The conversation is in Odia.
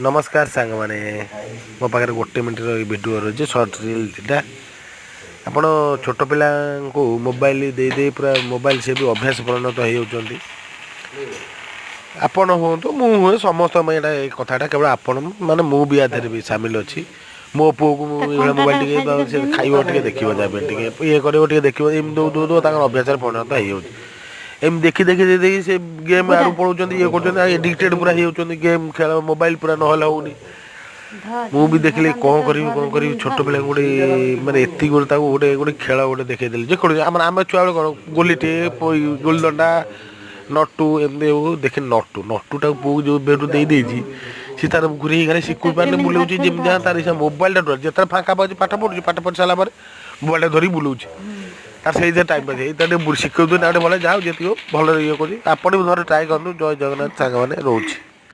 ନମସ୍କାର ସାଙ୍ଗମାନେ, ମୋ ପାଖରେ ଗୋଟେ ମିନିଟ୍ର ଏଇ ଭିଡ଼ିଓ ରହିଛି, ସର୍ଟ ରିଲ୍ଟା। ଆପଣ ଛୋଟ ପିଲାଙ୍କୁ ମୋବାଇଲ ଦେଇ ଦେଇ ପୁରା ମୋବାଇଲ ସେ ବି ଅଭ୍ୟାସ ପରିଣତ ହେଇଯାଉଛନ୍ତି। ଆପଣ ହୁଅନ୍ତୁ, ମୁଁ ହୁଏ, ସମସ୍ତଙ୍କ ପାଇଁ ଏଇଟା, ଏଇ କଥାଟା କେବଳ ଆପଣ ମାନେ ମୁଁ ବି ଆ ଦେହରେ ବି ସାମିଲ ଅଛି। ମୋ ପୁଅକୁ ମୁଁ ତା ଏଇଭଳିଆ ମୋବାଇଲ କଣ୍ଟାଟା ଟିକେ ସାଇଜ ସେ କରିଦିଅନି। ଖାଇବ ଟିକେ ଦେଖିବ, ଯାହା ବି ଟିକେ ଇଏ କରିବ, ଟିକେ ଦେଖିବ, ଏମିତି ଦେଉ ଦେଉ ଦେଉ ତାଙ୍କର ଅଭ୍ୟାସରେ ପରିଣତ ହେଇଯାଉଛି। ଏମିତି ଦେଖି ଦେଖି ଦେଖି ଦେଖି ସେ ଗେମ୍ ବୁଢା ଆଡ଼କୁ ପଳଉଛନ୍ତି, ଇଏ କରୁଛନ୍ତି, ଆଉ ଏଡ଼ିକ୍ଟେଡ଼ ପୁରା ହେଇଯାଉଛନ୍ତି। ଗେମ୍ ଖେଳ, ମୋବାଇଲ ପୁରା ନହେଲେ ହେଉନି। ଧର ମୁଁ ବି ଦେଖିଲି, ଧରନ୍ତେ କ'ଣ ତ କରିବି, କ'ଣ ଧରିବିନି କରିବି? ଛୋଟ ଧର। ପିଲାଙ୍କୁ ଗୋଟେ ମାନେ ଏତିକି ଗୋଟେ ତାକୁ ଗୋଟେ ଗୋଟେ ଖେଳ ଗୋଟେ ଦେଖେଇଦେଲି। ଯେକୌଣସି ଆମର ଆମେ ଛୁଆବେଳେ କ'ଣ ଗୋଲିଟେ, ଗୋଲି ଦଣ୍ଡା, ନଟୁ ଏମିତି ହଉ ଦେଖି, ନଟୁ ନଟୁଟାକୁ ପୁଅକୁ ଯେଉଁ ବେଠୁ ଦେଇଦେଇଛି, ସେ ତାର ଘୁରେଇ ଘାରେ ତାକୁ ଶିଖୁଇ ପାରୁନି, କେମିତି ବୁଲଉଛି ଧରିଛନ୍ତି ଯେମିତି ଧର। ଯାହା ତାର ଇଚ୍ଛା। ମୋବାଇଲଟା ଡର, ଯେତେବେଳେ ଫାଙ୍କା ପାଉଛି ପାଠ ପଢ଼ୁଛି, ପାଠ ପଢ଼ି ସାରିଲା ପରେ ମୋବାଇଲଟା ଧରିକି ବୁଲଉଛି ତାର। ସେଇଥିରେ ଟାଇମ୍ ପାସ୍ ଏଇ ତାର ଟିକେ ଶିଖଉଛନ୍ତି ଆଉ ଟିକେ ଭଲ ଯାଉ, ଯେତିକି ହଉ ଭଲରେ ଇଏ କରୁଛି। ଆପଣ ବି ଥରେ ଟ୍ରାଏ କରନ୍ତୁ। ଜୟ ଜଗନ୍ନାଥ ସାଙ୍ଗମାନେ, ରହୁଛି।